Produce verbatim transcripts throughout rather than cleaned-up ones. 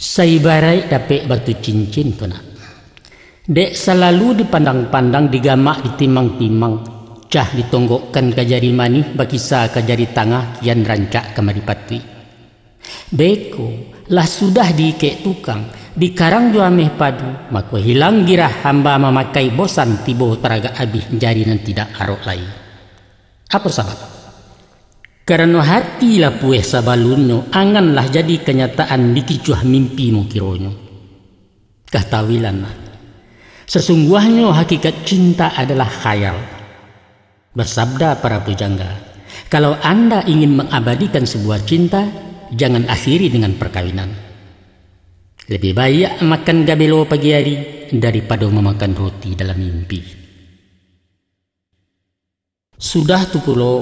Saibaraik dapek batu cincin tu nak. Dek salalu dipandang-pandang, digamak ditimang-timang, cah ditonggokkan ka jari manih, bakisa ka jari tangah, kian rancak kamari patuik. Beko, lah sudah diikek tukang, dikarang jo ameh padu, mako hilang girah hamba mamakai, bosan tibo taragak abih, jari nan tidak arok lai. Apo sabab? Karano hati lah pueh sabalunnyo, angan lah jadi kanyataan, dikicuah mimpi mokironyo. Katawilanlah, sasungguahnyo hakikat cinta adalah khayal. Basabda para pujangga, kalau anda ingin mengabadikan sebuah cinta, jangan akhiri dengan perkawinan. Lebih baiak makan gabelo pagi ari daripado mamakan roti dalam mimpi. Sudah tu pulo,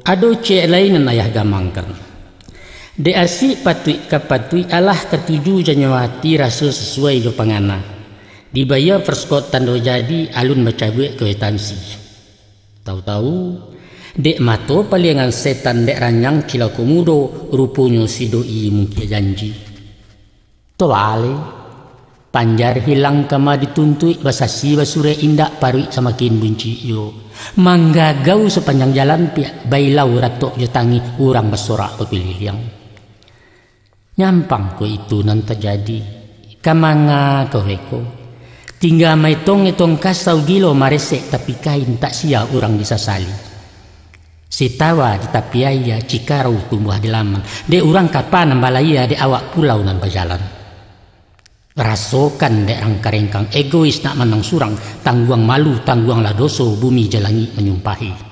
ado ciek lai nan ayah gamangkan. Dek asik patuik ka patuik, alah katuju janyo ati, raso sasuai jo pangana. Dibayia perskot tando jadi, alun bacabuik kwitansi. Tahu-tahu, dek mato paliangan setan, dek ranyang cilako mudo, ruponyo si doi mungkia janji. Tobale, panjar hilang kama dituntuik, basasi basurek indak, paruik samakin buncik juo. Manggagau sapanjang jalan piak, bailau ratok jo tangih, urang basorak bakuliliang. Nyampang ko itu nan tajadi, ka manga ko beko? Tingga maetong-etong kasau, gilo maresek tapi kain, tak sia urang disasali. Sitawa di tapi aia, cikarau tumbuah di laman. Dek urang kapa nan balaia, dek awak pulau nan bajalan. Rasokan dek rangka-rengkang, egois nak manang surang, tangguang malu, tangguanglah doso, bumi jo langik manyumpahi.